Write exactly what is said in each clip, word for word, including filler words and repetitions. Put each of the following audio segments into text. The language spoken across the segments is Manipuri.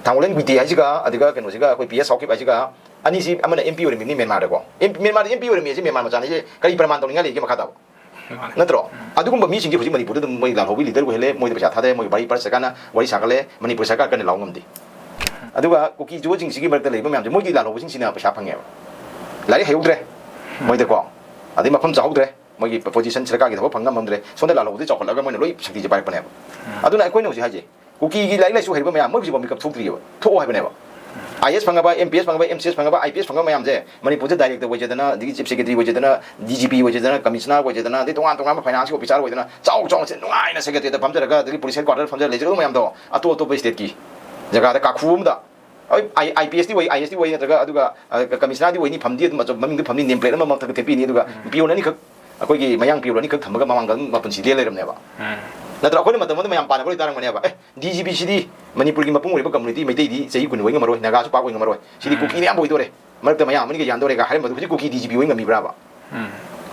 ꯊꯥꯡꯒꯣꯂꯦꯟ ꯒꯨꯏꯇꯦ ꯍꯥꯏꯁꯤꯒ ꯑꯗꯨꯒ ꯀꯩꯅꯣꯁꯤꯒ ꯑꯩꯈꯣꯏ ꯄꯤ ꯑꯦꯁ ꯁꯥꯎꯀꯤꯞ ꯍꯥꯏꯁꯤꯒ, ꯑꯅꯤꯁꯤ ꯑꯃꯅ ꯑꯦꯝ ꯄꯤ ꯑꯣꯏꯔꯝꯃꯤꯕꯅꯤ ꯃ꯭ꯌꯥꯟꯃꯥꯔꯗꯀꯣ꯫ ꯑꯦꯝ-, ꯃ꯭ꯌꯥꯟꯃꯥꯔꯗ ꯑꯦꯝ ꯄꯤ ꯑꯣꯏꯔꯝꯃꯤ ꯍꯥꯏꯁꯤ ꯃ꯭ꯌꯥꯟꯃꯥꯔ ꯃꯆꯥꯅꯤ ꯍꯥꯏꯁꯦ ꯀꯔꯤ ꯄ꯭ꯔꯃꯥꯟ ꯇꯧꯅꯤꯡꯉꯥꯏ ꯂꯩꯒꯦ ꯃꯈꯥ ꯇꯥꯕ? ꯅꯠꯇ꯭ꯔꯣ? ꯑꯗꯨꯒꯨꯝꯕ ꯃꯤꯁꯤꯡꯁꯦ ꯍꯧꯖꯤꯛ ꯃꯅꯤꯄꯨꯔꯗ ꯑꯗꯨꯝ ꯃꯣꯏ ꯂꯥꯜꯍꯧꯕꯒꯤ ꯂꯤꯗꯔ ꯑꯣꯏꯍꯜꯂꯦ, ꯃꯣꯏꯗ ꯄꯩꯁꯥ ꯊꯥꯗꯔꯦ, ꯃꯣꯏ ꯚꯥꯔꯠ ꯁꯔꯀꯥꯔꯅ ꯋꯥꯔꯤ ꯁꯥꯒꯠꯂꯦ, ꯃꯅꯤꯄꯨꯔ ꯁꯔꯀꯥꯔ ꯀꯟꯅ ꯂꯥꯎ ꯉꯝꯗꯦ꯫ ꯑꯗꯨꯒ ꯀꯨꯀꯤ ꯖꯣꯁꯤꯡꯁꯤꯒꯤ ꯃꯔꯛꯇ ꯂꯩꯕ ꯃꯌꯥꯝꯁꯦ ꯃꯣꯏꯒꯤ ꯂꯥꯜꯍꯧꯕꯁꯤꯡꯁꯤꯅ ꯄꯩꯁꯥ ꯐꯪꯉꯦꯕ꯫ ꯂꯥꯏꯔꯤꯛ ꯍꯩꯍꯧꯗ꯭ꯔꯦ ꯃꯣꯏꯗꯀꯣ, ꯑꯗꯩ ꯃꯐꯝ ꯆꯥꯍꯧꯗ꯭ꯔꯦ, ꯃꯣꯏꯒꯤ ꯄꯣꯖꯤꯁꯟ ꯁꯔꯀꯥꯔꯒꯤ ꯊꯕꯛ ꯐꯪ ꯉꯝꯃꯝꯗ꯭ꯔꯦ, ꯁꯣꯝꯗ ꯂꯥꯜꯍꯧꯕꯗꯤ ꯆꯥꯎꯈꯠꯂꯒ ꯃꯣꯏꯅ ꯂꯣꯏ ꯁꯛꯇꯤꯁꯦ ꯄꯥꯏꯔꯛꯄꯅꯦꯕ꯫ ꯑꯗꯨꯅ ꯑꯩꯈꯣꯏꯅ ꯍꯧꯖꯤꯛ ꯍꯥꯏꯁꯦ, ꯀꯨꯀꯤꯒꯤ ꯂꯥꯏꯔꯤꯛ ꯂꯥꯏꯁꯨ ꯍꯩꯕ ꯃꯌꯥꯝ ꯃꯣꯏ ꯍꯧꯖꯤꯛꯐꯥꯎ ꯃꯤꯀꯞ ꯊꯣꯛꯇ꯭ꯔꯤꯑꯕ, ꯊꯣꯛꯑꯣ ꯍꯥꯏꯕꯅꯦꯕ꯫ ꯑꯥꯏ ꯑꯦꯁ ꯐꯪꯉꯕ, M P S ꯐꯪꯉꯕ, M C S ꯐꯪꯉꯕ, I P S ꯐꯪꯉꯕ ꯃꯌꯥꯝꯁꯦ ꯃꯅꯤꯄꯨꯔꯁꯦ ꯗꯥꯏꯔꯦꯛꯇꯔ ꯑꯣꯏꯖꯗꯅ, ꯑꯗꯒꯤ chief secretary ꯑꯣꯏꯖꯗꯅ, D G P ꯑꯣꯏꯖꯗꯅ, commissioner ꯑꯣꯏꯖꯗꯅ, ꯑꯗꯩ ꯇꯣꯉꯥꯟ ꯇꯣꯉꯥꯟꯕ ꯐꯥꯏꯅꯥꯟꯁꯀꯤ ꯑꯣꯐꯤꯁꯥꯔ ꯑꯣꯏꯗꯅ ꯆꯥꯎ ꯆꯥꯎꯅ ꯁꯦ ꯅꯨꯡꯉꯥꯏꯅ ꯁꯦꯀ꯭ꯔꯦꯇꯔꯤꯌꯦꯠꯇ ꯐꯝꯖꯔꯒ, ꯑꯗꯒꯤ ꯄꯨꯂꯤꯁ ꯍꯦꯗ ꯀ꯭ꯋꯥꯇꯔꯗ ꯐꯝꯖꯔꯒ ꯂꯩꯖꯔꯨꯕ ꯃꯌꯥꯝꯗꯣ ꯑꯇꯣꯞ ꯑꯇꯣꯞꯄ ꯁ꯭ꯇꯦꯠꯀꯤ ꯖꯒꯥꯗ ꯀꯥꯈꯨ ꯑꯃꯗ, ꯑꯩ, ꯑꯥꯏ-, ꯑꯥꯏ ꯄꯤ ꯑꯦꯁꯇꯤ ꯑꯣꯏ, ꯑꯥꯏ ꯑꯦꯁꯇꯤ ꯑꯣꯏ, ꯅꯠꯇ꯭ꯔꯒ ꯑꯗꯨꯒ, ꯑ, ꯀꯃꯤꯁꯅꯔꯗꯤ ꯑꯣꯏꯅꯤ, ꯐꯝꯗꯤ ꯑꯗꯨꯝ ꯑꯆꯧ-, ꯃꯃꯤꯡꯗꯤ ꯐꯝꯅꯤ, ꯅꯦꯝ ꯄ꯭ꯂꯦꯠ ꯑꯃꯃꯝ ꯊꯛ ꯊꯦꯠꯄꯤꯅꯤ, ꯑꯗꯨꯒ ꯄꯤꯌꯣꯟ ꯑꯅꯤꯈꯛ, ꯑꯩꯈꯣꯏꯒꯤ ꯃꯌꯥꯡ ꯄꯤꯌꯣꯟ ꯑꯅꯤꯈꯛ ꯊꯝꯃꯒ ꯃꯃꯥꯡꯗ ꯑꯗꯨꯝ ꯃꯄꯨꯟꯁꯤ ꯂꯦꯟ ꯂꯩꯔꯝꯅꯦꯕ꯫ ꯅꯠꯇ꯭ꯔ? ꯑꯩꯈꯣꯏꯅ ꯃꯇꯝ ꯑꯃꯗ ꯃꯌꯥꯝ ꯄꯥꯟꯅꯕ ꯂꯣꯏ ꯇꯥꯔꯝꯒꯅꯦꯕ꯫ ꯑꯦ, ꯗꯤ ꯖꯤ ꯄꯤꯁꯤꯗꯤ ꯃꯅꯤꯄꯨꯔꯒꯤ ꯃꯄꯨꯡ ꯑꯣꯏꯕ ꯀꯝꯃꯨꯅꯤꯇꯤ ꯃꯩꯇꯩꯗꯤ ꯆꯍꯤ ꯀꯨꯟ ꯑꯣꯏ ꯉꯝꯃꯔꯣꯏ, ꯅꯥꯒꯥꯁꯨ ꯄꯥꯛ ꯑꯣꯏ ꯉꯝꯃꯔꯣꯏ, ꯁꯤꯗꯤ ꯀꯨꯀꯤꯅ ꯑꯌꯥꯝꯕ ꯑꯣꯏꯗꯣꯔꯦ, ꯃꯔꯛꯇ ꯃꯌꯥꯡ ꯑꯃꯅꯤꯒ ꯌꯥꯟꯗꯣꯔꯦꯒ ꯍꯥꯏꯔꯝꯕꯗꯨ ꯍꯧꯖꯤꯛ ꯀꯨꯀꯤ ꯗꯤ ꯖꯤ ꯄꯤ ꯑꯣꯏ ꯉꯝꯃꯤꯕ꯭ꯔꯥꯕ?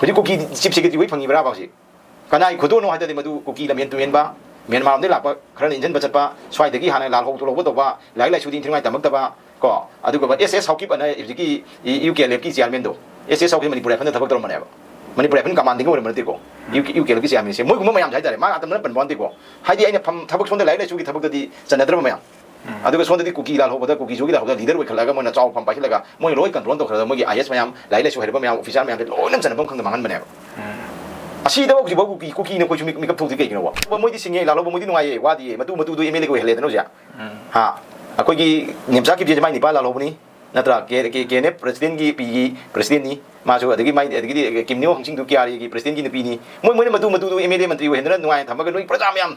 ꯍꯧꯖꯤꯛ ꯀꯨꯀꯤ ꯆꯤꯐ ꯁꯦꯀ꯭ꯔꯦꯇꯔꯤ ꯑꯣꯏ ꯐꯪꯉꯤꯕ꯭ꯔꯥꯕ ꯍꯧꯖꯤꯛ? ꯀꯅꯥꯒꯤ ꯈꯨꯗꯣꯜꯅꯣ ꯍꯥꯏ ꯇꯥꯔꯗꯤ ꯃꯗꯨ ꯀꯨꯀꯤ ꯂꯝꯍꯦꯟ ꯇꯨꯍꯦꯟꯕ, ꯃ꯭ꯌꯥꯟꯃꯥꯔ ꯂꯣꯝꯗꯒꯤ ꯂꯥꯛꯄ ꯈꯔꯅ ꯏꯟꯖꯟꯕ ꯆꯠꯄ, ꯁ꯭ꯋꯥꯏꯗꯒꯤ ꯍꯥꯟꯅ ꯂꯥꯜꯍꯧ ꯇꯨꯍꯧꯕ ꯇꯧꯕ, ꯂꯥꯏꯔꯤꯛ ꯂꯥꯏꯁꯨꯗꯤ ꯏꯟꯊꯤ ꯅꯨꯡꯉꯥꯏ ꯇꯝꯃꯛꯇꯕ, ꯀꯣ, ꯑꯗꯨꯒ ꯑꯦꯁ ꯑꯦꯁ ꯁꯥꯎꯀꯤꯞ ꯑꯅ ꯍꯧꯖꯤꯛꯀꯤ ꯌꯨ ꯀꯦ ꯑꯦꯜ ꯑꯦꯐꯀꯤ ꯆꯤꯌꯥꯔꯃꯦꯟꯗꯣ, ꯑꯦꯁ ꯑꯦꯁ ꯁꯥꯎꯀꯤꯞ ꯃꯅꯤꯄꯨꯔ ꯔꯥꯏꯐꯜꯗ ꯊꯕꯛ ꯇꯧꯔꯝꯕꯅꯦꯕ, ꯃꯅꯤꯄꯨꯔ ꯔꯥꯏꯐꯜ ꯀꯃꯥꯟꯗꯤꯡ ꯑꯣꯏꯔꯝꯕ ꯅꯠꯇꯦꯀꯣ, ꯌꯨ ꯀꯦ ꯑꯦꯜ ꯑꯦꯐꯀꯤ ꯆꯤꯌꯥꯔꯃꯦꯟꯁꯦ, ꯃꯣꯏꯒꯨꯝꯕ ꯃꯌꯥꯝꯁꯦ ꯍꯥꯏꯇꯥꯔꯦ, ꯃꯥ ꯑꯇꯝꯅꯅ ꯄꯟꯕ ꯅꯠꯇꯦꯀꯣ, ꯍꯥꯏꯗꯤ ꯑꯩꯅ ꯐꯝ-, ꯊꯕꯛ ꯁꯣꯝꯗ ꯂꯥꯏꯔꯤꯛ ꯂꯥꯏꯁꯨꯒꯤ ꯊꯕꯛꯇꯗꯤ ꯆꯟꯅꯗ꯭ꯔꯕ ꯃꯌꯥꯝ, ꯑꯗꯨꯒ ꯁꯣꯝꯗꯗꯤ ꯀꯨꯀꯤ ꯂꯥꯜꯍꯧꯕꯗ, ꯀꯨꯀꯤ ꯖꯣꯒꯤ ꯂꯥꯜꯍꯧꯕꯗ ꯂꯤꯗꯔ ꯑꯣꯏꯈꯠꯂꯒ ꯃꯣꯏꯅ ꯆꯥꯎꯕ ꯐꯝ ꯄꯥꯏꯁꯤꯜꯂꯒ ꯃꯣꯏꯅ ꯂꯣꯏ ꯀꯟꯇ꯭ꯔꯣꯜ ꯇꯧꯈ꯭ꯔꯒ ꯃꯣꯏꯒꯤ ꯑꯥꯏ ꯑꯦꯁ ꯃꯌꯥꯝ, ꯂꯥꯏꯔꯤꯛ ꯂꯥꯏꯁꯨ ꯍꯩꯔꯕ ꯃꯌꯥꯝ, ꯑꯣꯐꯤꯁꯥꯔ ꯃꯌꯥꯝꯁꯦ ꯂꯣꯏꯅ ꯆꯟꯅꯐꯝ ꯈꯪꯗ ꯃꯥꯡꯍꯟꯕꯅꯦꯕ꯫ ꯑꯁꯤꯗ ꯍꯧꯖꯤꯛꯐꯥꯎ ꯀꯨꯀꯤ, ꯀꯨꯀꯤꯅ ꯑꯩꯈꯣꯏꯁꯨ ꯃꯤꯛ-, ꯃꯤꯀꯞ ꯊꯣꯛꯇ꯭ꯔꯤ ꯀꯩꯒꯤꯅꯣꯕ? ꯃꯣꯏꯗꯤ ꯁꯤꯡꯉꯦ, ꯂꯥꯜꯍꯧꯕ ꯃꯣꯏꯗꯤ ꯅꯨꯡꯉꯥꯏꯌꯦ, ꯋꯥꯗꯤꯌꯦ, ꯃꯇꯨ ꯃꯇꯨꯗꯨ ꯑꯦꯝ ꯑꯦꯜ ꯑꯦꯒ ꯑꯣꯏꯍꯜꯂꯦꯗꯅ ꯍꯧꯖꯤꯛ꯫ ꯍꯥ? ꯑꯩꯈꯣꯏꯒꯤ ꯅꯦꯝꯆꯥ ꯀꯤꯞꯒꯦꯁꯦ ꯃꯥꯏ ꯅꯤꯄꯥ ꯂꯥꯜꯍꯧꯕꯅꯤ, ꯅꯠꯇ꯭ꯔꯥ? ꯀꯦ-, ꯀꯦ-, ꯀꯦ ꯑꯦꯟ ꯑꯦꯐ ꯄ꯭ꯔꯁꯤꯗꯦꯟꯒꯤ ꯄꯤꯒꯤ ꯄ꯭ꯔꯁꯤꯗꯦꯟꯅꯤ ꯃꯥꯁꯨ, ꯑꯗꯒꯤ ꯃꯥꯏ, ꯑꯗꯒꯤꯗꯤ ꯀꯤꯝꯅꯤꯌꯣ ꯍꯪꯆꯤꯡꯗꯨ ꯀꯦ ꯑꯥꯔ ꯑꯦꯒꯤ ꯄ꯭ꯔꯁꯤꯗꯦꯟꯒꯤ ꯅꯨꯄꯤꯅꯤ꯫ ꯃꯣꯏ, ꯃꯣꯏꯅ ꯃꯇꯨ ꯃꯇꯨꯗꯨ ꯑꯦꯝ ꯑꯦꯜ ꯑꯦ ꯃꯟꯇ꯭ꯔꯤ ꯑꯣꯏꯍꯟꯗꯅ ꯅꯨꯡꯉꯥꯏꯅ ꯊꯝꯃꯒ ꯅꯣꯏ ꯄ꯭ꯔꯖꯥ ꯃꯌꯥꯝ,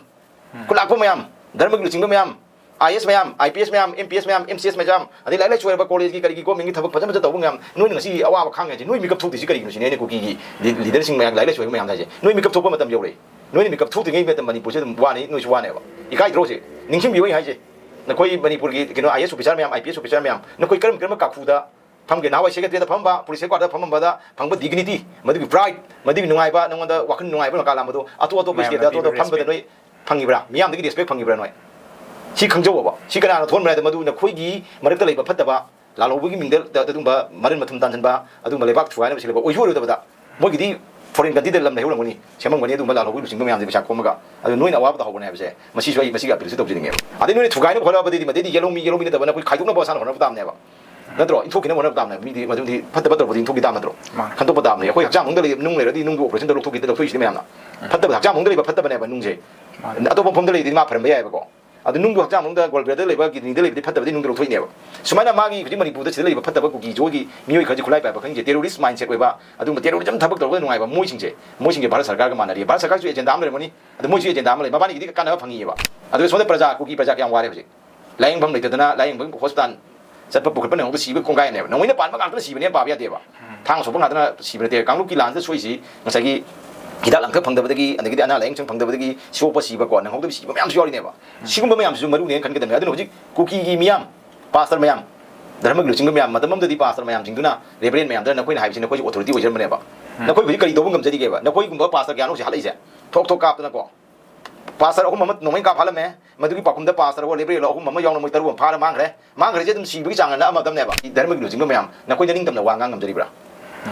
ꯈꯨꯂꯥꯛꯄ ꯃꯌꯥꯝ, ꯙꯔꯃꯒꯤ ꯂꯨꯆꯤꯡꯕ ꯃꯌꯥꯝ, ꯑꯥꯏ ꯑꯦꯁ ꯃꯌꯥꯝ, ꯑꯥꯏ ꯄꯤ ꯑꯦꯁ ꯃꯌꯥꯝ, ꯑꯦꯝ ꯄꯤ ꯑꯦꯁ ꯃꯌꯥꯝ, ꯑꯦꯝ ꯁꯤ ꯑꯦꯁ ꯃꯌꯥꯝ, ꯑꯗꯩ ꯂꯥꯏꯔꯤꯛ ꯂꯥꯏꯁꯨ ꯍꯩꯔꯕ ꯀꯣꯂꯦꯖꯀꯤ ꯀꯔꯤꯒꯤ ꯒꯣꯔꯃꯦꯟꯒꯤ ꯊꯕꯛ ꯐꯖ ꯐꯖ ꯇꯧꯕ ꯃꯌꯥꯝ, ꯅꯣꯏꯅ ꯉꯁꯤ ꯑꯋꯥꯕ ꯈꯥꯡꯉꯦ ꯍꯥꯏꯁꯦ, ꯅꯣꯏ ꯃꯤꯀꯞ ꯊꯣꯛꯇ꯭ꯔꯤꯁꯤ ꯀꯔꯤꯒꯤꯅꯣ ꯁꯤꯅꯦ ꯑꯩꯅ ꯀꯨꯀꯤꯒꯤ ꯂꯤ-, ꯂꯤꯗꯔꯁꯤꯡ ꯃꯌꯥꯝ, ꯂꯥꯏꯔꯤꯛ ꯂꯥꯏꯁꯨ ꯍꯩꯕ ꯃꯌꯥꯝ ꯍꯥꯏꯁꯦ꯫ ꯅꯣꯏ ꯃꯤꯀꯞ ꯊꯣꯛꯄ ꯃꯇꯝ ꯌꯧꯔꯛꯑꯦ꯫ ꯅꯣꯏꯅ ꯃꯤꯀꯞ ꯊꯣꯛꯇ꯭ꯔꯤꯉꯩ ꯃꯇꯝ ꯃꯅꯤꯄꯨꯔꯁꯦ ꯑꯗꯨꯝ ꯋꯥꯅꯤ, ꯅꯣꯏꯁꯨ ꯋꯥꯅꯦꯕ꯫ ꯏꯀꯥꯏꯗ꯭ꯔꯣ ꯍꯧꯖꯤꯛ? ꯅꯤꯡꯁꯤꯡꯕꯤꯌꯨ ꯑꯩ ꯍꯥꯏꯁꯦ꯫ ꯅꯈꯣꯏ ꯃꯅꯤꯄꯨꯔꯒꯤ ꯀꯩꯅꯣ ꯑꯥꯏ ꯑꯦꯁ ꯑꯣꯐꯤꯁꯥꯔ ꯃꯌꯥꯝ, ꯑꯥꯏ ꯄꯤ ꯑꯦꯁ ꯑꯣꯐꯤꯁꯥꯔ ꯃꯌꯥꯝ, ꯅꯈꯣꯏ ꯀꯔꯝ ꯀꯔꯝꯕ ꯀꯥꯈꯨꯗ ꯐꯝꯒꯦ? ꯅꯍꯥꯟꯋꯥꯏ ꯁꯦꯀ꯭ꯔꯦꯇꯔꯤꯌꯦꯠꯇ ꯐꯝꯕ, ꯄꯨꯂꯤꯁ ꯍꯦꯗꯀ꯭ꯋꯥꯇꯔꯗ ꯐꯝꯃꯝꯕꯗ ꯐꯪꯕ ꯗꯤꯒꯅꯤꯇꯤ, ꯃꯗꯨꯒꯤ ꯄ꯭ꯔꯥꯏꯗ, ꯃꯗꯨꯒꯤ ꯅꯨꯡꯉꯥꯏꯕ, ꯅꯉꯣꯟꯗ ꯋꯥꯈꯜ ꯅꯨꯡꯉꯥꯏꯕ ꯀꯥꯂꯥꯝꯕꯗꯣ ꯑꯇꯣꯞ ꯑꯇꯣꯞꯄ ꯃꯌꯥꯝꯅ ꯁ꯭ꯇꯦꯠꯇ, ꯑꯇꯣꯞ ꯄꯤꯕ ꯑꯇꯣꯞꯄ ꯐꯝꯕꯗ ꯔꯦꯁꯄꯦꯛ꯫ ꯅꯣꯏ ꯐꯪꯉꯤꯕ꯭ꯔꯥ? ꯃꯤꯌꯥꯝꯗꯒꯤ ꯔꯦꯁꯄꯦꯛ ꯐꯪꯉꯤꯕ꯭ꯔꯥ ꯅꯣꯏ? ꯁꯤ ꯈꯪꯖꯧꯕ꯫ ꯁꯤ ꯀꯅꯥꯅ ꯊꯣꯛꯍꯟꯕꯅꯣ ꯍꯥꯏꯗ, ꯃꯗꯨ ꯅꯈꯣꯏꯒꯤ ꯃꯔꯛꯇ ꯂꯩꯕ ꯐꯠꯇꯕ, ꯂꯥꯜꯍꯧꯕꯒꯤ ꯃꯤꯡꯗ ꯑꯗꯨꯒꯨꯝꯕ ꯃꯔꯟ ꯃꯊꯨꯝ ꯇꯥꯟꯁꯤꯟꯕ, ꯑꯗꯨꯒꯨꯝꯕ ꯂꯩꯕꯥꯛ ꯊꯨꯒꯥꯏꯅꯕ ꯁꯤꯜꯂꯛꯄ ꯑꯣꯏꯁꯨ ꯑꯣꯏꯔꯣꯏꯗꯕꯗ, ꯃꯣꯏꯒꯤꯗꯤ ꯐꯣꯔꯦꯟ ꯀꯟꯇ꯭ꯔꯤꯗ ꯂꯝ ꯂꯩꯍꯧꯔꯝꯒꯅꯤ, ꯁꯦꯝꯃꯝꯒꯅꯤ, ꯑꯗꯨꯒꯨꯝꯕ ꯂꯥꯜꯍꯧꯕꯒꯤ ꯂꯨꯆꯤꯡꯕ ꯃꯌꯥꯝꯁꯦ ꯄꯩꯁꯥ ꯈꯣꯝꯃꯒ꯫ ꯑꯗꯨ ꯅꯣꯏꯅ ꯑꯋꯥꯕ ꯇꯧꯍꯧꯕꯅꯦ ꯍꯥꯏꯕꯁꯦ, ꯃꯁꯤꯁꯨ ꯑꯩ ꯃꯁꯤꯒꯤ ꯑꯄꯤꯜꯁꯨ ꯇꯧꯖꯅꯤꯡꯉꯦꯕ꯫ ꯑꯗꯩ ꯅꯣꯏꯅ ꯊꯨꯒꯥꯏꯅꯕ ꯍꯣꯠꯅꯕꯗꯗꯤ ꯃꯗꯩꯗꯤ ꯌꯦꯜꯍꯧꯃꯤ, ꯌꯦꯜꯍꯧꯃꯤ ꯅꯠꯇꯕ ꯅꯈꯣꯏ ꯈꯥꯏꯗꯣꯛꯅꯕ ꯍꯣꯠꯅ ꯍꯣꯠꯅꯕ ꯇꯥꯕꯅꯦꯕ꯫ ꯅꯠꯇ꯭ꯔꯣ? ꯏꯟꯊꯣꯛꯈꯤꯅꯕ ꯍꯣꯠꯅꯕ ꯇꯥꯕꯅꯦꯕ꯫ ꯃꯤꯗꯤ ꯃꯗꯨꯗꯤ ꯐꯠꯇꯕ ꯇꯧꯔꯛꯄꯗꯤ ꯏꯟꯊꯣꯛꯈꯤ ꯇꯥꯕ ꯅꯠꯇ꯭ꯔꯣ? ꯃꯥꯅꯦ꯫ ꯈꯟꯗꯣꯛꯄ ꯇꯥꯕꯅꯦ꯫ ꯑꯩꯈꯣꯏ ꯍꯛꯆꯥꯡ ꯃꯅꯨꯡꯗ ꯂꯩꯕ ꯅꯨꯡ ꯂꯩꯔꯗꯤ ꯅꯨꯡꯗꯨ operation ꯇꯧꯔ ꯂꯧꯊꯣꯛꯈꯤ, ꯂꯧꯊꯣꯛꯏꯁꯤꯗꯤ ꯃꯌꯥꯝꯅ꯫ ꯐꯠꯇꯕ, ꯍꯛꯆꯥꯡ ꯃꯅꯨꯡꯗ ꯂꯩꯕ ꯐꯠꯇꯕꯅꯦꯕ ꯅꯨꯡꯁꯦ꯫ ꯃꯥꯅꯦ꯫ ꯑꯇꯣꯞꯄ ꯃꯐꯝꯗ ꯂꯩꯔꯗꯤ ꯃꯥ ꯐꯔꯝꯕ ꯌꯥꯏꯑꯕꯀꯣ꯫ ꯑꯗꯨ ꯅꯨꯡꯗꯨ ꯍꯛꯆꯥꯡ ꯃꯅꯨꯡꯗ gallbladder ꯗ ꯂꯩꯕ, kidney ꯗ ꯂꯩꯕꯗꯤ ꯐꯠꯇꯕꯗꯤ ꯅꯨꯡꯗꯨ ꯂꯧꯊꯣꯛꯏꯅꯦꯕ꯫ ꯁꯨꯃꯥꯏꯅ ꯃꯥꯒꯤ ꯍꯧꯖꯤꯛ ꯃꯅꯤꯄꯨꯔꯗ ꯁꯤꯗ ꯂꯩꯕ ꯐꯠꯇꯕ ꯀꯨꯀꯤ ꯖꯣꯏꯒꯤ ꯃꯤꯑꯣꯏ ꯈꯔꯁꯦ, ꯈꯨꯠꯂꯥꯏ ꯄꯥꯏꯕ ꯈꯪꯗꯦ, terrorist mindset ꯑꯣꯏꯕ, ꯑꯗꯨꯒꯨꯝꯕ terrorism ꯊꯕꯛ ꯇꯧꯔꯒ ꯅꯨꯡꯉꯥꯏꯕ ꯃꯣꯏꯁꯤꯡꯁꯦ, ꯃꯣꯏꯁꯤꯡꯁꯦ ꯚꯥꯔꯠ ꯁꯔꯀꯥꯔꯒ ꯃꯥꯟꯅꯔꯤ꯫ ꯚꯥꯔꯠ ꯁꯔꯀꯥꯔꯒꯤꯁꯨ agenda ꯑꯃ ꯂꯩꯔꯝꯒꯅꯤ, ꯑꯗꯨ ꯃꯣꯏꯁꯨ agenda ꯑꯃ ꯂꯩ, ꯃꯕꯥꯅꯤꯒꯤꯗꯤ ꯀꯥꯟꯅꯕ ꯐꯪꯉꯤꯑꯕ꯫ ꯑꯗꯨꯒ ꯁꯣꯝꯗ ꯄ꯭ꯔꯖꯥ, ꯀꯨꯀꯤ ꯄ꯭ꯔꯖꯥ ꯀꯌꯥꯝ ꯋꯥꯔꯦ ꯍꯧꯖꯤꯛ꯫ ꯂꯥꯏꯌꯦꯡꯐꯝ ꯂꯩꯇꯗꯅ, ꯂꯥꯏꯌꯦꯡꯐꯝ hospital ꯆꯠꯄ ꯄꯨꯈꯠꯄ ꯅꯪꯍꯧꯗ ꯁꯤꯕ ꯀꯣꯡꯒꯥꯏꯅꯦꯕ꯫ ꯅꯣꯡꯃꯩꯅ ꯄꯥꯟꯕ ꯉꯥꯛꯇꯅ ꯁꯤꯕꯅꯦ ꯄꯥꯕ ꯌꯥꯗꯦꯕ꯫ ꯊꯥꯡꯅ ꯁꯣꯛꯄ ꯉꯥꯛꯇꯅ ꯁꯤꯕ ꯅꯠꯇꯦ꯫ ꯀꯥꯡꯂꯨꯞꯀꯤ ꯂꯥꯟꯁꯤꯗ ꯁꯣꯛꯏꯁꯤ ꯉꯁꯥꯏꯒꯤ ꯍꯤꯗꯥꯛ ꯂꯥꯡꯊꯛ ꯐꯪꯗꯕꯗꯒꯤ, ꯑꯗꯒꯤꯗꯤ ꯑꯅꯥ ꯂꯥꯏꯌꯦꯡ ꯁꯪ ꯐꯪꯗꯕꯗꯒꯤ ꯁꯣꯛꯄ ꯁꯤꯕꯀꯣ, ꯅꯪꯍꯧꯗꯕ ꯁꯤꯕ ꯃꯌꯥꯝꯁꯨ ꯌꯥꯎꯔꯤꯅꯦꯕ꯫ ꯁꯤꯒꯨꯝꯕ ꯃꯌꯥꯝꯁꯤꯁꯨ ꯃꯔꯨꯅꯦꯅ ꯈꯟꯒꯗꯕꯅꯤ꯫ ꯑꯗꯨꯅ ꯍꯧꯖꯤꯛ ꯀꯨꯀꯤꯒꯤ ꯃꯤꯌꯥꯝ, ꯄꯥꯁꯇꯔ ꯃꯌꯥꯝ, ꯙꯔꯃꯒꯤ ꯂꯨꯆꯤꯡꯕ ꯃꯌꯥꯝ, ꯃꯇꯝ ꯑꯃꯗꯗꯤ ꯄꯥꯁꯇꯔ ꯃꯌꯥꯝꯁꯤꯡꯗꯨꯅ, ꯔꯦꯕꯔꯦꯟ ꯃꯌꯥꯝꯗꯨꯅ ꯅꯈꯣꯏꯅ ꯍꯥꯏꯕꯁꯤ ꯅꯈꯣꯏꯁꯨ authority ꯑꯣꯏꯖꯔꯝꯕꯅꯦꯕ꯫ ꯅꯈꯣꯏ ꯍꯧꯖꯤꯛ ꯀꯔꯤ ꯇꯧꯕ ꯉꯝꯖꯔꯤꯒꯦꯕ? ꯅꯈꯣꯏꯒꯨꯝꯕ ꯄꯥꯁꯇꯔ ꯀꯌꯥꯅꯣ ꯍꯧꯖꯤꯛ ꯍꯥꯠꯂꯛꯏꯁꯦ? ꯊꯣꯛ ꯊꯣꯛ ꯀꯥꯞꯇꯅꯀꯣ꯫ ꯄꯥꯁꯇꯔ ꯑꯍꯨꯝ ꯑꯃ ꯅꯣꯡꯃꯩ ꯀꯥꯞ ꯍꯥꯠꯂꯝꯃꯦ꯫ ꯃꯗꯨꯒꯤ ꯄꯥꯎꯈꯨꯝꯗ ꯄꯥꯁꯇꯔ ꯑꯣ ꯂꯦꯕꯔꯦꯜ ꯑꯍꯨꯝ ꯑꯃ ꯌꯥꯎꯅ ꯃꯣꯏ ꯇꯔꯨꯛ ꯑꯃ ꯐꯥꯔ ꯃꯥꯡꯈ꯭ꯔꯦ꯫ ꯃꯥꯡꯈ꯭ꯔꯤꯁꯦ ꯑꯗꯨꯝ ꯁꯤꯕꯒꯤ ꯆꯥꯡ ꯑꯃ ꯑꯃꯅꯦꯕ꯫ ꯙꯔꯃꯒꯤ ꯂꯨꯆꯤꯡꯕ ꯃꯌꯥꯝ, ꯅꯈꯣꯏꯅ ꯅꯤꯡꯇꯝꯅ ꯋꯥ ꯉꯥꯡ ꯉꯝꯖꯔꯤꯕ꯭ꯔꯥ?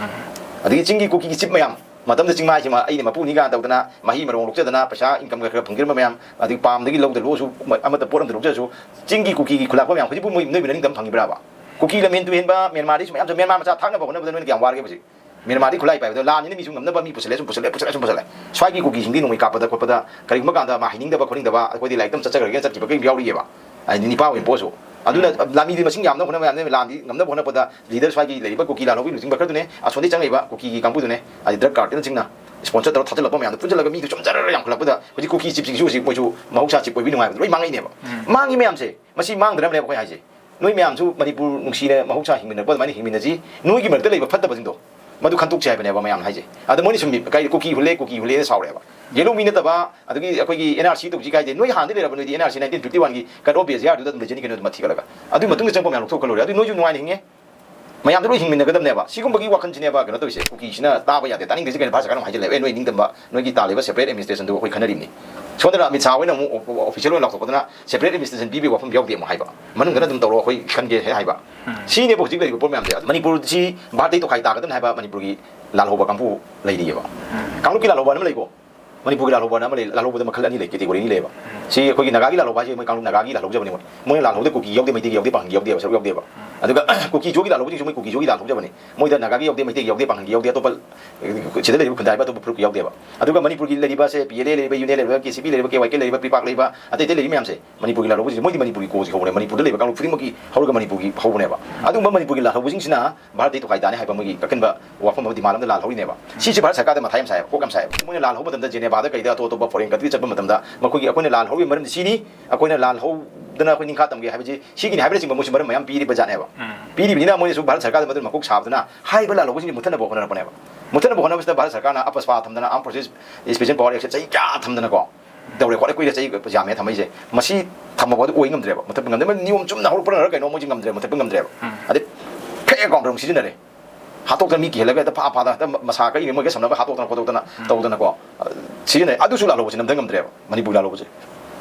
ꯑꯗꯒꯤ ꯆꯤꯡꯒꯤ ꯀꯨꯀꯤꯒꯤ ꯆꯤꯞ ꯃꯌꯥꯝ, ꯃꯇꯝꯗ ꯆꯤꯡꯃꯥꯏꯁꯤꯃ ꯑꯩꯅ ꯃꯄꯨꯅꯤ ꯀꯥꯏꯅ ꯇꯧꯗꯅ, ꯃꯍꯩ ꯃꯔꯣꯡ ꯂꯣꯛꯆꯗꯅ, ꯄꯩꯁꯥ ꯏꯟꯀꯝ ꯈꯔ ꯈꯔ ꯐꯪꯖꯔꯝꯕ ꯃꯌꯥꯝ, ꯑꯗꯒꯤ ꯄꯥꯝꯗꯒꯤ ꯂꯧꯗ ꯂꯣꯛꯑꯁꯨ, ꯑꯃꯠꯇ ꯄꯣꯠ ꯑꯃꯗ ꯂꯣꯛꯆꯔꯁꯨ, ꯆꯤꯡꯒꯤ ꯀꯨꯀꯤꯒꯤ ꯈꯨꯂꯥꯛꯄ ꯃꯌꯥꯝ ꯍꯧꯖꯤꯛꯄꯨ ꯃꯣꯏ, ꯅꯣꯏꯕꯨꯅ ꯅꯤꯡꯇꯝ ꯐꯪꯉꯤꯕ꯭ꯔꯥꯕ? ꯀꯨꯀꯤ ꯂꯝꯍꯦꯟ ꯇꯨꯍꯦꯟꯕ ꯃ꯭ꯌꯥꯟꯃꯥꯔꯗꯒꯤꯁꯨ ꯃꯌꯥꯝꯁꯨ, ꯃ꯭ꯌꯥꯟꯃꯥꯔ ꯃꯆꯥ ꯊꯥꯛꯅꯕ ꯍꯣꯠꯅꯕꯗ ꯅꯣꯏꯅ ꯀꯌꯥꯝ ꯋꯥꯔꯒꯦ ꯍꯧꯖꯤꯛ? ꯃ꯭ꯌꯥꯟꯃꯥꯔꯗꯤ ꯈꯨꯠꯂꯥꯏ ꯄꯥꯏꯕꯗꯣ ꯂꯥꯟꯅꯤꯅ ꯃꯤꯁꯨ ꯉꯝꯅꯕ ꯃꯤ ꯄꯨꯁꯜꯂꯛꯑꯦ, ꯁꯨꯝ ꯄꯨꯁꯜꯂꯛꯑꯦ, ꯄꯨꯁꯜꯂꯛꯑꯦ, ꯄꯨꯁꯜꯂꯛꯑꯦ꯫ ꯁ꯭ꯋꯥꯏꯒꯤ ꯀꯨꯀꯤꯁꯤꯡꯗꯤ ꯅꯣꯡꯃꯩ ꯀꯥꯞꯄꯗ ꯈꯣꯠꯄꯗ ꯀꯔꯤꯒꯨꯝꯕ ꯀꯥꯟꯗ ꯃꯥ ꯍꯩꯅꯤꯡꯗꯕ ꯈꯣꯠꯅꯤꯡꯗꯕ, ꯑꯩꯈꯣꯏꯗꯤ ꯂꯥꯏꯔꯤꯛ ꯇꯝ ꯆꯠꯆꯈ꯭ꯔꯒꯦꯅ ꯆꯠꯈꯤꯕ ꯀꯔꯤꯝ ꯌꯥꯎꯔꯤꯑꯕ꯫ ꯍꯥꯏꯗꯤ ꯅꯤꯄꯥ ꯑꯣꯏꯅ ꯄꯣꯠꯁꯨ꯫ ꯑꯗꯨꯅ ꯂꯥꯟꯃꯤꯗꯤ ꯃꯁꯤꯡ ꯌꯥꯝꯅꯕ ꯍꯣꯠꯅꯕ ꯌꯥꯝꯅ, ꯂꯥꯟꯗꯤ ꯉꯝꯅꯕ ꯍꯣꯠꯅꯕꯗ ꯂꯤꯗꯔ ꯁ꯭ꯋꯥꯏꯒꯤ ꯂꯩꯔꯤꯕ ꯀꯨꯀꯤ ꯂꯥꯜꯍꯧꯕꯒꯤ ꯂꯨꯆꯤꯡꯕ ꯈꯔꯗꯨꯅꯦ, ꯑꯁꯣꯝꯗꯒꯤ ꯆꯪꯉꯛꯏꯕ ꯀꯨꯀꯤꯒꯤ ꯀꯥꯡꯕꯨꯗꯨꯅꯦ, ꯍꯥꯏꯗꯤ ꯗ꯭ꯔꯒ ꯀꯥꯔꯇꯦꯜꯅꯆꯤꯡꯅ ꯁ꯭ꯄꯣꯟꯁꯔ ꯇꯧꯔ ꯊꯥꯖꯤꯜꯂꯛꯄ ꯃꯌꯥꯝꯗꯣ ꯄꯨꯟꯁꯤꯜꯂꯒ ꯃꯤꯗꯨ ꯁꯨꯝ ꯖꯔ ꯌꯥꯝꯈꯠꯂꯛꯄꯗ ꯍꯧꯖꯤꯛ ꯀꯨꯀꯤ ꯆꯤꯞꯁꯤꯡꯁꯨ ꯍꯧꯖꯤꯛ ꯃꯣꯏꯁꯨ ꯃꯍꯧꯁꯥ ꯆꯤꯞ ꯑꯣꯏꯕꯒꯤ ꯅꯨꯡꯉꯥꯏꯕꯗꯣ ꯂꯣꯏ ꯃꯥꯡꯉꯛꯏꯅꯦꯕ꯫ ꯃꯥꯡꯉꯤ ꯃꯌꯥꯝꯁꯦ, ꯃꯁꯤ ꯃꯥꯡꯗꯅꯕꯅꯦꯕ ꯑꯩꯈꯣꯏ ꯍꯥꯏꯁꯦ꯫ ꯅꯣꯏ ꯃꯌꯥꯝꯁꯨ ꯃꯅꯤꯄꯨꯔ ꯅꯨꯡꯁꯤꯅ ꯃꯍꯧꯁꯥ ꯍꯤꯡꯃꯤꯟꯅꯔꯛꯄ ꯑꯗꯨꯃꯥꯏꯅ ꯍꯤꯡꯃꯤꯟꯅꯁꯤ꯫ ꯅꯣꯏꯒꯤ ꯃꯔꯛꯇ ꯂꯩꯕ ꯐꯠꯇꯕꯁꯤꯡꯗꯣ ꯃꯗꯨ ꯈꯟꯇꯣꯛꯁꯤ ꯍꯥꯏꯕꯅꯦꯕ ꯃꯌꯥꯝꯅ ꯍꯥꯏꯁꯦ꯫ ꯑꯗ ꯃꯣꯏꯅ ꯁꯨꯝ ꯀꯥꯏ ꯀꯨꯀꯤ ꯍꯨꯜꯂꯦ, ꯀꯨꯀꯤ ꯍꯨꯜꯂꯦꯅ ꯁꯥꯎꯔꯛꯑꯦꯕ꯫ ꯌꯦꯂꯣꯃꯤ ꯅꯠꯇꯕ, ꯑꯗꯒꯤ ꯑꯩꯈꯣꯏꯒꯤ ꯑꯦꯟ ꯑꯥꯔ ꯁꯤ ꯇꯧꯁꯤ ꯀꯥꯏꯗꯦ꯫ ꯅꯣꯏ ꯍꯥꯟꯅꯗꯤ ꯂꯩꯔꯕ, ꯅꯣꯏꯗꯤ N R C nineteen fifty one ꯒꯤ cut off base ꯌꯥꯔꯗꯨꯗ ꯑꯗꯨꯝ ꯂꯩꯖꯅꯤ ꯀꯩꯅꯣ, ꯑꯗꯨꯝ ꯃꯊꯤ ꯈꯜꯂꯒ꯫ ꯑꯗꯨꯒꯤ ꯃꯇꯨꯡꯗ ꯆꯪꯕ ꯃꯌꯥꯝ ꯂꯧꯊꯣꯛꯈ꯭ꯔ ꯂꯣꯏꯔꯦ꯫ ꯑꯗꯨ ꯅꯣꯏꯁꯨ ꯅꯨꯡꯉꯥꯏꯅ ꯍꯤꯡꯉꯦ꯫ ꯃꯌꯥꯝꯗ ꯂꯣꯏ ꯍꯤꯡꯃꯤꯟꯅꯒꯗꯕꯅꯦꯕ꯫ ꯁꯤꯒꯨꯝꯕꯒꯤ ꯋꯥꯈꯜꯁꯤꯅꯦꯕ ꯀꯩꯅꯣ ꯇꯧꯔꯤꯁꯦ꯫ ꯀꯨꯀꯤꯁꯤꯅ ꯇꯥꯕ ꯌꯥꯗꯦ, ꯇꯥꯅꯤꯡꯗꯦꯁꯦ ꯀꯩꯅꯣ, ꯚꯥꯔꯠ ꯁꯔꯀꯥꯔꯅ ꯑꯃꯨꯛ ꯍꯥꯏꯖꯤꯜꯂꯦꯕ, "ꯑꯦ, ꯅꯣꯏ ꯅꯤꯡꯇꯝꯕ, ꯅꯣꯏꯒꯤ ꯇꯥꯜꯂꯤꯕ separate administration ꯗꯨ ꯑꯩꯈꯣꯏ ꯈꯟꯅꯔꯤꯕꯅꯤ"꯫ ꯁꯣꯝꯗꯅ ꯑꯃꯤꯠ ꯁꯥꯍ ꯍꯣꯏꯅ ꯑꯃꯨꯛ ꯑꯣꯐꯤꯁꯤꯌꯦꯜ ꯑꯣꯏꯅ ꯂꯥꯎꯊꯣꯛꯄꯗꯅ separate administration ꯄꯤꯕꯒꯤ ꯋꯥꯐꯝ ꯌꯥꯎꯗꯦ ꯑꯃꯨꯛ ꯍꯥꯏꯕ, ꯃꯅꯨꯡꯗꯅ ꯑꯗꯨꯝ ꯇꯧꯔꯣ, ꯑꯩꯈꯣꯏ ꯈꯟꯒꯦ ꯍꯥꯏꯕ꯫ ꯁꯤꯅꯦꯕ ꯍꯧꯖꯤꯛ ꯂꯩꯔꯤꯕ ꯄꯣꯠ ꯃꯌꯥꯝꯁꯦ꯫ ꯑꯗꯨ ꯃꯅꯤꯄꯨꯔꯁꯤ ꯚꯥꯔꯠꯇꯩ ꯇꯣꯈꯥꯏ ꯇꯥꯒꯗꯕꯅꯤ ꯍꯥꯏꯕ ꯃꯅꯤꯄꯨꯔꯒꯤ ꯂꯥꯜꯍꯧꯕ ꯀꯥꯡꯕꯨ ꯂꯩꯔꯤꯑꯕ꯫ ꯀꯥꯡꯂꯨꯞꯀꯤ ꯂꯥꯜꯍꯧꯕ ꯑꯃ ꯂꯩꯀꯣ, ꯃꯅꯤꯄꯨꯔꯒꯤ ꯂꯥꯜꯍꯧꯕ ꯑꯃ ꯂꯩ꯫ ꯂꯥꯜꯍꯧꯕꯗ ꯃꯈꯜ ꯑꯅꯤ ꯂꯩ, category ꯑꯅꯤ ꯂꯩꯌꯦꯕ꯫ ꯁꯤ ꯑꯩꯈꯣꯏꯒꯤ ꯅꯥꯒꯥꯒꯤ ꯂꯥꯜꯍꯧꯕ ꯍꯥꯏꯁꯦ ꯃꯣꯏ ꯀꯥꯡꯂꯨꯞ ꯅꯥꯒꯥꯒꯤ ꯂꯥꯜꯍꯧꯖꯕꯅꯤ꯫ ꯃꯣꯏ, ꯃꯣꯏꯅ ꯂꯥꯜꯍꯧꯕꯗ ꯀꯨꯀꯤ ꯌꯥꯎꯗꯦ, ꯃꯩꯇꯩꯒꯤ ꯌꯥꯎꯗꯦ, ꯄꯥꯡꯒꯜꯒꯤ ꯌꯥꯎꯗꯦꯕ, ꯁꯔꯨꯛ ꯌꯥꯎꯗꯦꯕ꯫ ꯑꯗꯨꯒ ꯀꯨꯀꯤ ꯖꯣꯒꯤ ꯂꯥꯜꯍꯧꯕꯁꯤꯡꯁꯨ ꯃꯣꯏ ꯀꯨꯀꯤ ꯖꯣꯒꯤ ꯂꯥꯜꯍꯧꯖꯕꯅꯤ꯫ ꯃꯣꯏꯗ ꯅꯥꯒꯥꯒꯤ ꯌꯥꯎꯗꯦ, ꯃꯩꯇꯩꯒꯤ ꯌꯥꯎꯗꯦ, ꯄꯥꯡꯒꯜꯒꯤ ꯌꯥꯎꯗꯦ, ꯑꯇꯣꯞꯄ ꯁꯤꯗ ꯂꯩꯔꯤꯕ ꯈꯨꯟꯗꯥꯔꯤꯕ ꯑꯇꯣꯞꯄ ꯐꯨꯔꯨꯞꯀꯤ ꯌꯥꯎꯗꯦꯕ꯫ ꯑꯗꯨꯒ ꯃꯅꯤꯄꯨꯔꯒꯤ ꯂꯩꯔꯤꯕꯁꯦ ꯄꯤ ꯑꯦꯜ ꯑꯦ ꯂꯩꯔꯤꯕ, ꯌꯨ ꯑꯦꯟ ꯑꯦ ꯂꯩꯔꯤꯕ, ꯀꯦ ꯁꯤ ꯄꯤ ꯂꯩꯔꯤꯕ, ꯀꯦ ꯋꯥꯏ ꯀꯦ ꯂꯩꯔꯤꯕ, ꯄ꯭ꯔꯤꯄꯥꯛ ꯂꯩꯔꯤꯕ, ꯑꯇꯩ ꯑꯇꯩ ꯂꯩꯔꯤ ꯃꯌꯥꯝꯁꯦ ꯃꯅꯤꯄꯨꯔꯒꯤ ꯂꯥꯜꯍꯧꯕꯁꯤꯡꯁꯦ, ꯃꯣꯏꯗꯤ ꯃꯅꯤꯄꯨꯔꯒꯤ ꯀꯣꯁꯤ ꯍꯧꯕꯅꯦ, ꯃꯅꯤꯄꯨꯔꯗ ꯂꯩꯕ ꯀꯥꯡꯂꯨꯞ ꯈꯨꯗꯤꯡꯃꯛꯀꯤ ꯍꯧꯔꯒ ꯃꯅꯤꯄꯨꯔꯒꯤ ꯍꯧꯕꯅꯦꯕ꯫ ꯑꯗꯨꯒꯨꯝꯕ ꯃꯅꯤꯄꯨꯔꯒꯤ ꯂꯥꯜꯍꯧꯕꯁꯤꯡꯁꯤꯅ ꯚꯥꯔꯠꯇꯩ ꯇꯣꯈꯥꯏ ꯇꯥꯅꯤ ꯍꯥꯏꯕ ꯃꯣꯏꯒꯤ ꯑꯀꯟꯕ ꯋꯥꯐꯝ ꯑꯃ demand ꯑꯃꯗ ꯂꯥꯜꯍꯧꯔꯤꯅꯦꯕ꯫ ꯁꯤꯁꯦ ꯚꯥꯔꯠ ꯁꯔꯀꯥꯔꯗ ꯃꯊꯥ ꯌꯥꯝ ꯁꯥꯏꯕ, ꯀꯣꯛ ꯌꯥꯝ ꯁꯥꯏꯕ꯫ ꯃꯣꯏꯅ ꯂꯥꯜꯍꯧꯕ ꯃꯇꯝꯗ ꯖꯦꯅꯦꯚꯥꯗ ꯀꯩꯗ ꯑꯇꯣꯞ ꯑꯇꯣꯞꯄ foreign country ꯆꯠꯄ ꯃꯇꯝꯗ ꯃꯈꯣꯏꯒꯤ ꯑꯩꯈꯣꯏꯅ ꯂꯥꯜꯍꯧꯔꯤꯕ ꯃꯔꯝꯗꯤ ꯁꯤꯅꯤ, ꯑꯩꯈꯣꯏꯅ ꯂꯥꯜꯍꯧꯗꯅ ꯑꯩꯈꯣꯏ ꯅꯤꯡꯈꯥ ꯇꯝꯒꯦ ꯍꯥꯏꯕꯁꯤ ꯁꯤꯒꯤꯅꯤ ꯍꯥꯏꯕꯅꯆꯤꯡꯕ ꯃꯣꯏꯁꯨ ꯃꯔꯝ ꯃꯌꯥꯝ ꯄꯤꯔꯤꯕ ꯖꯥꯠꯅꯦꯕ꯫ ꯄꯤꯔꯤꯕꯅꯤꯅ ꯃꯣꯏꯅꯁꯨ ꯚꯥꯔꯠ ꯁꯔꯀꯥꯔꯗ ꯃꯗꯨ ꯃꯀꯣꯛ ꯁꯥꯕꯗꯨꯅ ꯍꯥꯏꯔꯤꯕ ꯂꯥꯜꯍꯧꯕꯁꯤꯡꯁꯦ ꯃꯨꯠꯊꯠꯅꯕ ꯍꯣꯠꯅꯔꯛꯄꯅꯦꯕ꯫ ꯃꯨꯠꯊꯠꯅꯕ ꯍꯣꯠꯅꯕꯁꯤꯗ ꯚꯥꯔꯠ ꯁꯔꯀꯥꯔꯅ ꯑꯄꯁꯄꯥ ꯊꯝꯗꯅ, Armed Forces Special Power Act ꯆꯍꯤ ꯀꯌꯥ ꯊꯝꯗꯅꯀꯣ ꯇꯧꯔꯦ ꯈꯣꯠꯂꯦ, ꯀꯨꯏꯔꯦ, ꯆꯍꯤ ꯌꯥꯝꯃꯦ ꯊꯝꯃꯛꯏꯁꯦ꯫ ꯃꯁꯤ ꯊꯝꯃꯕꯗ ꯑꯣꯏ ꯉꯝꯗ꯭ꯔꯦꯕ, ꯃꯨꯠꯊꯠꯄ ꯉꯝꯗ꯭ꯔꯦ꯫ ꯃꯣꯏ ꯅꯤꯌꯣꯝ ꯆꯨꯝꯅ ꯍꯧꯔꯛꯄꯅꯔ ꯀꯩꯅꯣ ꯃꯣꯏꯁꯦ ꯉꯝꯗ꯭ꯔꯦ, ꯃꯨꯠꯊꯠꯄ ꯉꯝꯗ꯭ꯔꯦꯕ꯫ ꯑꯗꯩ fake account ꯑꯃꯨꯛ ꯁꯤꯖꯤꯟꯅꯔꯦ꯫ ꯍꯥꯠꯇꯣꯛꯇꯅ ꯃꯤ ꯀꯤꯍꯜꯂꯒ ꯍꯦꯛꯇ ꯐꯥ ꯐꯥꯗ ꯍꯦꯛꯇ ꯃꯁꯥ ꯀꯛꯏꯅꯦ ꯃꯣꯏꯒ ꯁꯝꯅꯕ ꯍꯥꯠꯇꯣꯛꯇꯅ ꯈꯣꯠꯇꯣꯛꯇꯅ ꯇꯧꯗꯅꯀꯣ, ꯑ, ꯁꯤꯖꯤꯟꯅꯩ꯫ ꯑꯗꯨꯁꯨ ꯂꯥꯜꯍꯧꯕꯁꯦ ꯅꯝꯊ ꯉꯝꯗ꯭ꯔꯦꯕ, ꯃꯅꯤꯄꯨꯔꯒꯤ ꯂꯥꯜꯍꯧꯕꯁꯦ꯫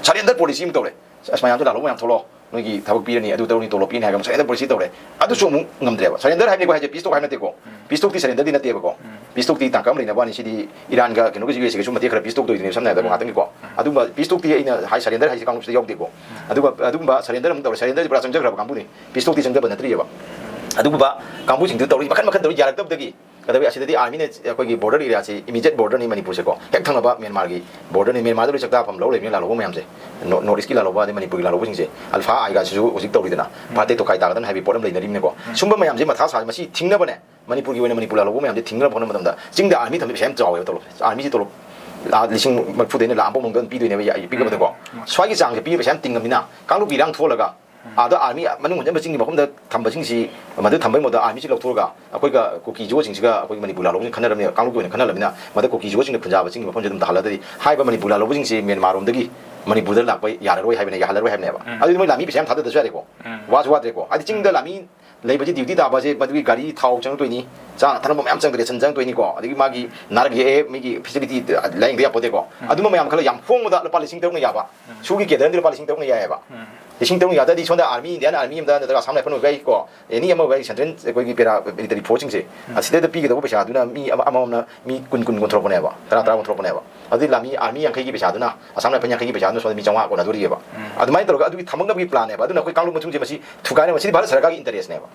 Surrender policy ꯑꯃ ꯇꯧꯔꯦ꯫ ꯑꯁ, ꯃꯌꯥꯝꯁꯨ ꯂꯥꯜꯍꯧꯕ ꯃꯌꯥꯝ ꯊꯣꯛꯂꯛꯑꯣ, ꯅꯣꯏꯒꯤ ꯊꯕꯛ ꯄꯤꯔꯅꯤ, ꯑꯗꯨ ꯇꯧꯔꯅꯤ, ꯇꯣꯂꯣꯞ ꯄꯤꯔꯅꯤ ꯍꯥꯏꯔꯒ surrender policy ꯇꯧꯔꯦ꯫ ꯑꯗꯨꯁꯨ ꯑꯃꯨꯛ ꯉꯝꯗ꯭ꯔꯦꯕ꯫ Surrender ꯍꯥꯏꯕꯅꯤꯀꯣ ꯍꯥꯏꯁꯦ, peace talk ꯍꯥꯏꯕ ꯅꯠꯇꯦꯀꯣ꯫ Peace talkꯀꯤ surrenderꯗꯤ ꯅꯠꯇꯦꯕꯀꯣ꯫ Peace talkꯇꯤ ꯇꯥꯡꯀꯛ ꯑꯃ ꯂꯩꯅꯕ ꯋꯥꯅꯤ꯫ ꯁꯤꯗꯤ ꯏꯔꯥꯟꯒ ꯀꯩꯅꯣꯒ ꯌꯨ ꯑꯦꯁ ꯑꯦꯒꯁꯨ ꯃꯇꯦꯛ ꯈꯔ peace talk ꯇꯧꯔꯤꯗꯨꯅꯦꯕ, ꯁꯝꯅ ꯍꯥꯏꯔꯕꯗ ꯉꯥꯛꯇꯪꯒꯤꯀꯣ꯫ ꯑꯗꯨꯒꯨꯝꯕ peace talkꯇꯤ ꯑꯩꯅ ꯍꯥꯏ surrender ꯍꯥꯏꯁꯦ ꯀꯥꯡꯂꯨꯞꯁꯤꯗ ꯌꯥꯎꯗꯦꯀꯣ꯫ ꯑꯗꯨꯒ ꯑꯗꯨꯒꯨꯝꯕ surrenderꯁꯦ ꯑꯃꯨꯛ ꯇꯧꯔꯦ, surrenderꯁꯦ ꯄꯨꯔꯥ ꯆꯪꯖꯈ꯭ꯔꯕ ꯀꯥꯡꯕꯨꯅꯤ꯫ Peace talkꯇꯤ ꯆꯪꯖꯕ ꯅꯠꯇ꯭ꯔꯤꯑꯕ꯫ ꯑꯗꯨꯒꯨꯝꯕ ꯀꯥꯡꯕꯨꯁꯤꯡꯗꯨ ꯇꯧꯔꯤ ꯃꯈꯟ ꯃꯈꯟ ꯇꯧꯔꯤ ꯌꯥꯔꯛꯇꯕꯗꯒꯤ ꯀꯩꯗꯧꯏ? ꯑꯁꯤꯗꯗꯤ armyꯅ ꯑꯩꯈꯣꯏꯒꯤ border areaꯁꯤ immediate borderꯅꯤ ꯃꯅꯤꯄꯨꯔꯁꯦꯀꯣ, ꯍꯦꯛ ꯊꯪꯅꯕ ꯃ꯭ꯌꯥꯟꯃꯥꯔꯒꯤ borderꯅꯤ꯫ ꯃ꯭ꯌꯥꯟꯃꯥꯔꯗ ꯂꯣꯏ ꯆꯥꯛꯇꯥꯐꯝ ꯂꯧ ꯂꯩꯕꯅꯤ ꯂꯥꯜꯍꯧꯕ ꯃꯌꯥꯝꯁꯦ꯫ North Eastꯀꯤ ꯂꯥꯜꯍꯧꯕ ꯑꯗꯩ ꯃꯅꯤꯄꯨꯔꯒꯤ ꯂꯥꯜꯍꯧꯕꯁꯤꯡꯁꯦ, ULFA-I ꯒꯥꯁꯤꯁꯨ ꯍꯧꯖꯤꯛ ꯇꯧꯔꯤꯗꯅ, ꯚꯥꯔꯠꯇꯩ ꯇꯣꯈꯥꯏ ꯇꯥꯒꯗꯕꯅꯤ ꯍꯥꯏꯕꯒꯤ ꯄꯣꯠ ꯑꯃ ꯂꯩꯅꯔꯤꯕꯅꯤꯀꯣ꯫ ꯁꯨꯝꯕ ꯃꯌꯥꯝꯁꯦ ꯃꯊꯥ ꯁꯥ, ꯃꯁꯤ ꯊꯤꯡꯅꯕꯅꯦ꯫ ꯃꯅꯤꯄꯨꯔꯒꯤ ꯑꯣꯏꯅ ꯃꯅꯤꯄꯨꯔ ꯂꯥꯜꯍꯧꯕ ꯃꯌꯥꯝꯁꯦ ꯊꯤꯡꯅꯕ ꯍꯣꯠꯅꯕ ꯃꯇꯝꯗ ꯆꯤꯡꯗ army ꯊꯝꯕ ꯄꯩꯁꯥ ꯌꯥꯝ ꯆꯥꯎꯋꯦꯕ, ꯇꯣꯂꯣꯞꯁꯦ꯫ Armyꯁꯤ ꯇꯣꯂꯣꯞ ꯂꯥꯛ ꯂꯤꯁꯤꯡ ꯃꯔꯤꯐꯨꯗꯩꯅ ꯂꯥꯛ ꯑꯃꯐꯥꯎ ꯃꯅꯨꯡꯗ ꯑꯗꯨꯝ ꯄꯤꯗꯣꯏꯅꯦꯕ, ꯌꯥ-, ꯄꯤꯛꯑꯕꯗꯀꯣ꯫ ꯁ꯭ꯋꯥꯏꯒꯤ ꯆꯥꯡꯁꯦ ꯄꯤꯕ ꯄꯩꯁꯥ ꯌꯥꯝ ꯇꯤꯡꯉꯕꯅꯤꯅ ꯀꯥꯡꯂꯨꯞꯀꯤ ꯏꯔꯥꯡ ꯊꯣꯛꯍꯜꯂꯒ ꯑꯥꯗ ꯑꯥꯔꯃꯤ ꯃꯅꯨꯡ ꯍꯟꯖꯤꯟꯕ ꯆꯤꯡꯒꯤ ꯃꯐꯝꯗ ꯊꯝꯕꯁꯤꯡꯁꯤ, ꯃꯗꯨ ꯊꯝꯕꯒꯤ ꯃꯍꯨꯠꯇ ꯑꯥꯔꯃꯤꯁꯤ ꯂꯧꯊꯣꯛꯑꯒ ꯑꯩꯈꯣꯏꯒ ꯀꯨꯀꯤ ꯖꯨꯋꯣꯁꯤꯡꯁꯤꯒ ꯑꯩꯈꯣꯏꯒꯤ ꯃꯅꯤꯄꯨꯔ ꯂꯥꯜꯍꯧꯕꯁꯤꯡ ꯈꯟꯅꯔꯕꯅꯤꯅ, ꯀꯥꯡꯂꯨꯞꯀꯤ ꯑꯣꯏꯅ ꯈꯟꯅꯔꯕꯅꯤꯅ, ꯃꯗ ꯀꯨꯀꯤ ꯖꯨꯋꯣꯁꯤꯡꯅ ꯈꯨꯟꯖꯥꯕ ꯆꯤꯡꯒꯤ ꯃꯐꯝꯁꯤ ꯑꯗꯨꯝ ꯇꯥꯍꯜꯂꯗꯤ ꯍꯥꯏꯔꯤꯕ ꯃꯅꯤꯄꯨꯔ ꯂꯥꯜꯍꯧꯕꯁꯤꯡꯁꯤ ꯃ꯭ꯌꯥꯟꯃꯥꯔꯔꯣꯝꯗꯒꯤ ꯃꯅꯤꯄꯨꯔꯗ ꯂꯥꯛꯄ ꯌꯥꯔꯔꯣꯏ ꯍꯥꯏꯕꯅ, ꯌꯥꯍꯜꯂꯔꯣꯏ ꯍꯥꯏꯕꯅꯦꯕ꯫ ꯑꯗꯨꯗꯤ ꯃꯣꯏ ꯂꯥꯟꯃꯤ ꯄꯩꯁꯥ ꯌꯥꯝ ꯊꯥꯗꯗ꯭ꯔꯁꯨ ꯌꯥꯔꯦꯀꯣ꯫ ꯋꯥꯁꯨ ꯋꯥꯗ꯭ꯔꯦꯀꯣ꯫ ꯍꯥꯏꯗꯤ ꯆꯤꯡꯗ ꯂꯥꯟꯃꯤ ꯂꯩꯕꯁꯤ ꯗ꯭ꯌꯨꯇꯤ ꯇꯥꯕꯁꯦ ꯃꯗꯨꯒꯤ ꯒꯥꯔꯤ ꯊꯥꯎ ꯆꯪꯉꯛꯇꯣꯏꯅꯤ, ꯆꯥꯅ ꯊꯛꯅꯕ ꯃꯌꯥꯝ ꯆꯪꯗꯣꯏꯅꯤ, ꯔꯦꯁꯟ ꯆꯪꯉꯛꯇꯣꯏꯅꯤꯀꯣ, ꯑꯗꯒꯤ ꯃꯥꯒꯤ ꯅꯥꯔꯛ ꯌꯦꯛꯑꯦ, ꯃꯤꯒꯤ ꯐꯦꯁꯤꯂꯤꯇꯤ ꯂꯥꯏꯌꯦꯡꯗ ꯌꯥꯄꯣꯠꯇꯦꯀꯣ꯫ ꯑꯗꯨꯝꯕ ꯃꯌꯥꯝ ꯈꯜꯂ ꯌꯥꯝ ꯍꯣꯡꯕꯗ ꯂꯨꯄꯥ ꯂꯤꯁꯤꯡ ꯇꯔꯨꯛꯅ ꯌꯥꯕ, ꯁꯨꯒꯤ ꯀꯦꯗꯔ ꯑꯃꯗꯤ ꯂꯨꯄꯥ ꯂꯤꯁꯤꯡ ꯇꯔꯨꯛꯅ ꯌꯥꯏꯑꯕ꯫ ꯂꯤꯁꯤꯡ ꯇꯔꯨꯛꯅ ꯌꯥꯗ꯭ꯔꯗꯤ ꯁꯣꯝꯗ ꯑꯥꯔꯃꯤ, ꯏꯟꯗꯤꯌꯥꯟ ꯑꯥꯔꯃꯤ ꯑꯃꯗ ꯅꯠꯇ꯭ꯔꯒ ꯑꯁꯥꯝ ꯔꯥꯏꯐꯜ ꯑꯣꯏꯕ ꯌꯥꯏꯀꯣ, ꯑꯦꯅꯤ ꯑꯃ ꯑꯣꯏꯕ ꯌꯥꯏ, ꯁꯦꯟꯇ꯭ꯔꯦꯜ ꯑꯩꯈꯣꯏꯒꯤ ꯄꯦꯔꯥ ꯃꯤꯂꯤꯇꯔꯤ ꯐꯣꯔꯁꯁꯤꯡꯁꯦ, ꯑꯁꯤꯗꯩꯗ ꯄꯤꯒꯗꯧꯕ ꯄꯩꯁꯥꯗꯨꯅ ꯃꯤ ꯑꯃ, ꯑꯃꯃꯝꯅ ꯃꯤ ꯀꯨꯟ, ꯀꯨꯟ, ꯀꯨꯟ ꯊꯣꯛꯂꯛꯄꯅꯦꯕ, ꯇꯔꯥ, ꯇꯔꯥ ꯀꯨꯟ ꯊꯣꯛꯂꯛꯄꯅꯦꯕ꯫ ꯑꯗꯨꯗꯤ ꯂꯥꯟꯃꯤ, ꯑꯥꯔꯃꯤ ꯌꯥꯡꯈꯩꯒꯤ ꯄꯩꯁꯥꯗꯨꯅ, ꯑꯁꯥꯝ ꯔꯥꯏꯐꯜ ꯌꯥꯡꯈꯩꯒꯤ ꯄꯩꯁꯥꯗꯨꯅ ꯁꯣꯝꯗ ꯃꯤ ꯆꯥꯝꯃꯉꯥ ꯀꯣꯟꯅꯗꯣꯔꯤꯑꯕ꯫ ꯑꯗꯨꯃꯥꯏꯅ ꯇꯧꯔꯒ ꯑꯗꯨꯒꯤ ꯊꯝꯃꯛꯅꯕꯒꯤ ꯄ꯭ꯂꯥꯟꯅꯦꯕ꯫ ꯑꯗꯨꯅ ꯑꯩꯈꯣꯏ ꯀꯥꯡꯂꯨꯞ ꯃꯆꯨꯁꯦ ꯃꯁꯤ ꯊꯨꯒꯥꯏꯅꯕ, ꯁꯤꯗꯤ ꯚꯥꯔꯠ ꯁꯔꯀꯥꯔꯒꯤ ꯏꯟꯇꯔꯦꯁꯅꯦꯕ꯫